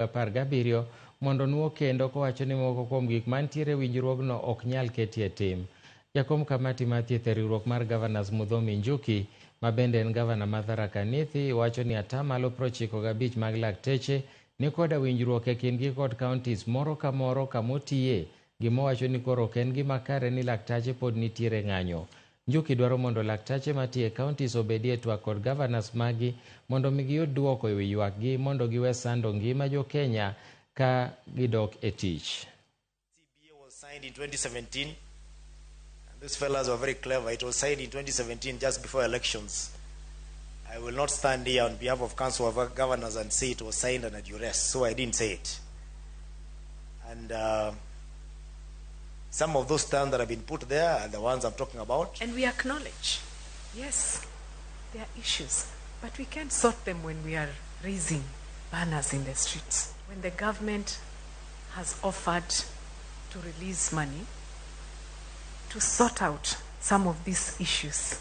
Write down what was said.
17 mondo onuo kendo kowacho ni moko kuom gik mantiere e winjruogno ok nyal ketie tim. Jakom kamati mar thieth e riwruok mar Governors Muthomi Njuki ma bende en gavana ma Tharaka Nithi wacho ni atamalo 95 mag lakteche ni koda winjruok e kindgi kod counties moro ka moro kamotiye gimowacho ni koro ok en gima kare ni laktache pod nitiere ng'anyo. Njuki dwaro mondo laktache matiyo e counties obedie twak kod governors maggi mondo mi giyud duoko e wi ywakgi mondo giwe sando ngima jo Kenya ka gidok e tich. CBA was signed in 2017, and these fellas were very clever. It was signed in 2017, just before elections. I will not stand here on behalf of Council of Governors and say it was signed under duress, so I didn't say it. And some of those terms that have been put there are the ones I'm talking about. And we acknowledge, yes, there are issues, but we can't sort them when we are raising banners in the streets. When the government has offered to release money to sort out some of these issues.